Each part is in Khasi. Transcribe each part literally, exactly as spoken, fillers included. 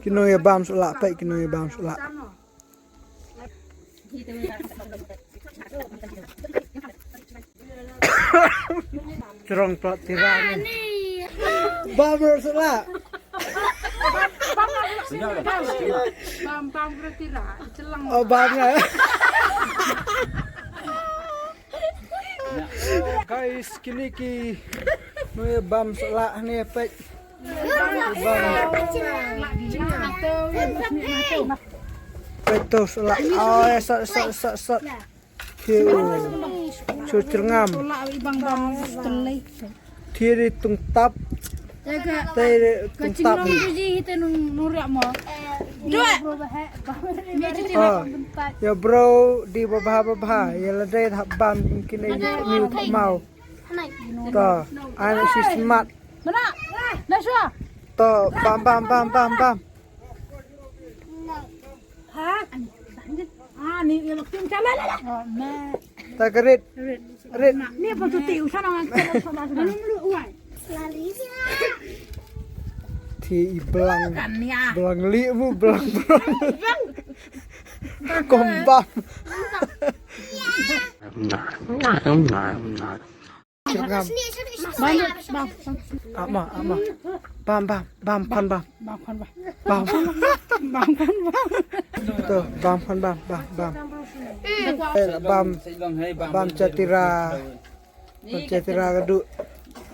Ki nongïabam shuh lah, peit ki nongïabam shuh lah. Jrong plot tira ni. Bam ruh shuh lah. Bam, bam ruh tira, celang. Oh, bam nga. Guys, kine ki nongïabam shuh lah ne, peit. Bam. Peit to shuh lah. Oh, ya, sat, sat, sat, sat. Ki, shu tyrngam. Ki ri tungtap. Te ri tungtap. Ah, ya bro, di babha babha, ya lade hap bam kine ni mau. To, ai na shi smat. To, bam, bam, bam, bam, bam. Ha? Ah, ni yang makin kala la la. Ta ka rit. Rit. Ni apa tu ti usan orang kala sama sama. Anu mulu uai. Ti i belang. Kan ya. Belang li bu, belang, belang. Kombam. Nah, nah, nah, nah. Bam, bam, bam, bam, bam, khon bam. Bam, khon bam. Bam. Bam, khon bam. To, bam, khon bam, bam, bam. Eh, bam, bam chatira. Bam chatira ka duk.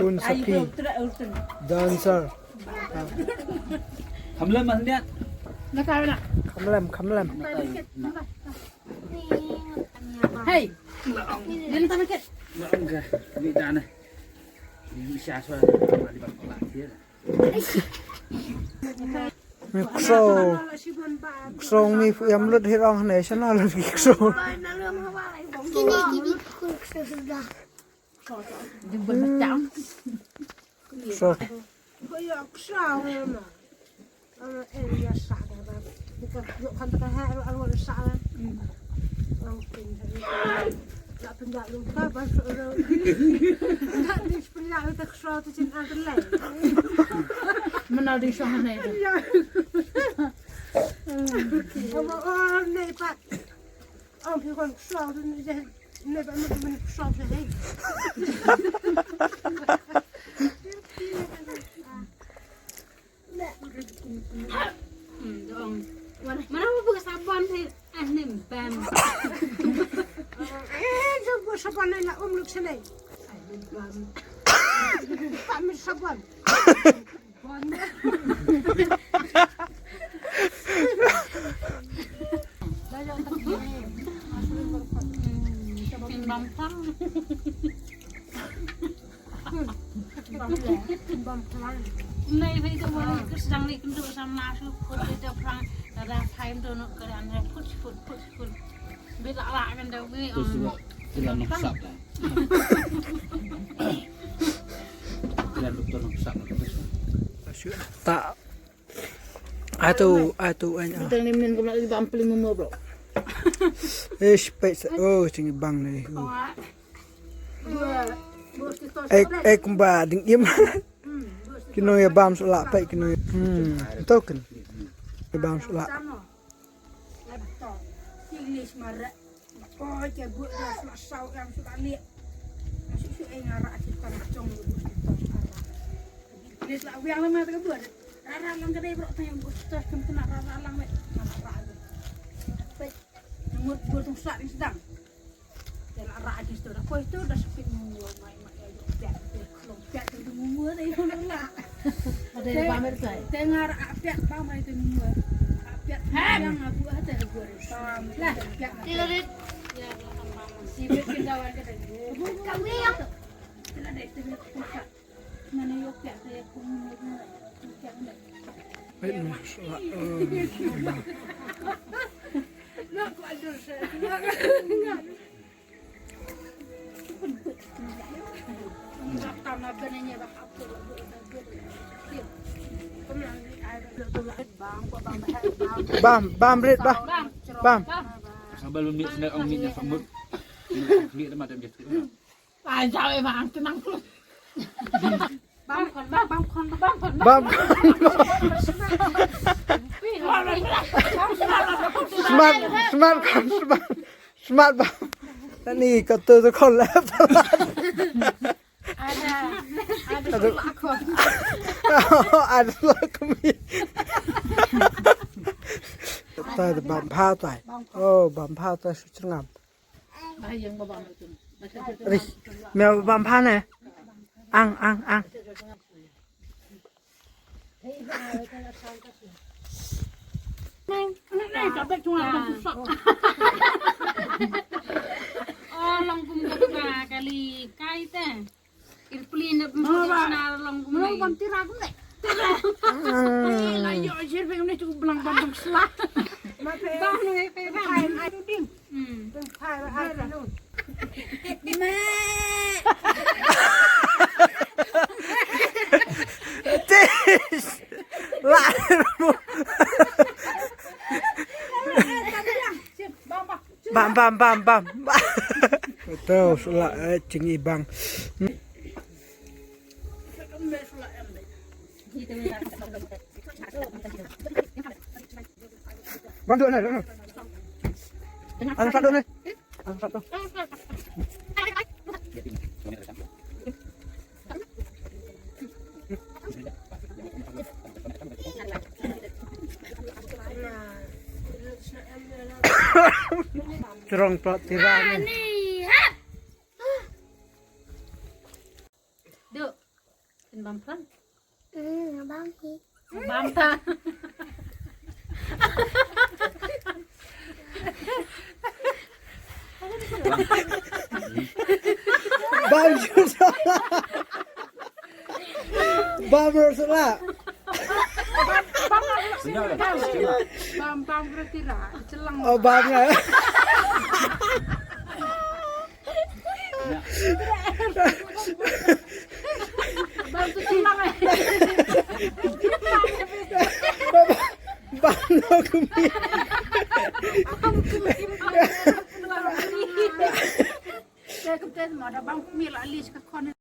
Un sapi. Dancer. Khamlem mas dia. Khamlem, khamlem. Hey. Dia tak mikir. Enggak, ni dah nah. Ni sya sya. Balik balik lah dia. Mi kso. Kso mi fu yam lut hirong ne, shana lut ki kso. Kini kini kul kso sudah. Jumpa macam. Kso. Ko yo kso ma. Alo, eh, ya sa da ba. Bukan yo kan ta ha alo alo sa. Oke. La pynjah lupa ba so alo. La di pynjah lupa kso tu chin an lai. Mana di so hanai. Ya. Alo, oh, nei pa. Ong phi kon kso tu ni je. Nei pa, nei pa, nei kso tu hei. Hmm, dong. Mana mau buka sabon sih? Ah, ni bam. Eh, jom buka sabon ni lah, um, luk sini. Ah, ni bam. Tak ambil sabon. Bam. Pin bam pang. Nei, bei tu boleh ke sedang ni kentuk sama masuk, kut itu perang, ada time tu nak ke anda, kut, kut, kut, kut. Bila lah kan dah, wei, Tu um, sebab kita nak sap lah. Kita doktor nak sap lah, kita sap. Tak. Atu, atu, ai, ah. Tang ni men kena di bam pling mo, bro. Ish, peit sa, oh, jingibang ni. Eh, eh, kumba ding im. Ki nongïabam shuh lah, peit ki nong. Hmm, to kan. Ïabam shuh lah. Oi, ka buh da sla saw yang suka liat. Shu shu ai ngara ki tang jong buh ki tang ara. Liat la wiang lama ta ka buh. Rara lang ka dei bro tang yang buh tos kan kena rara lang me. Ngara ra. Peit. Ngut buh tung sla ding sedang. Te la ra ki sto da koi tu da sepit mu mai mai ya yo. Pet pet klong pet tu mu mu dei la. Ada yang pamer tu. Te ngar a pet ba mai tu mu. A pet yang abu ada gua. Lah, pet. Tiga rit. Sibuk kita wan kita. Kami yang. Mana yo pet saya pun. Pet mu. Nak ku adur saya. Bam, bam, rit, bam. Bam. Sabar lu mit, sendal ong mit na famut. Mit na mata biasa. Ah, jauh, eh, bang, tenang terus. Bam, bam, bam, bam, bam, bam. Bam. Smart, smart khon, smart, smart bam. Tani ka tu tu khon la. Ada, ada la khon. Ada la kami. Tai bam pha tai. Oh, bam pha tai shu chngam. Ri, me bam pha ne. Ang, ang, ang. Oh, long kum ka kali kai te. Ir pli na bum snar long kum. Long bam tira kum ne. La yo jer pe kum ne tu blang bam bam sla. Bam ne pe bam. Ai tu ding. Hmm. Ai ai tu. Tis. La. Bam bam bam bam. Betul, sula eh, cing ibang. Bang tu ni. Ang satu ni. Ang satu. Trong plot tira ni. Duk, kan bam pran. Hmm, bam hi. Bam ta. Bam juta. Bam rosla. Bam bam kretira. Chelang. Oh bam ya. Bam tu chelang eh. Bam no kumi. Bam kumi. Saya kemtes mau ada bam kumi la lis ke kon.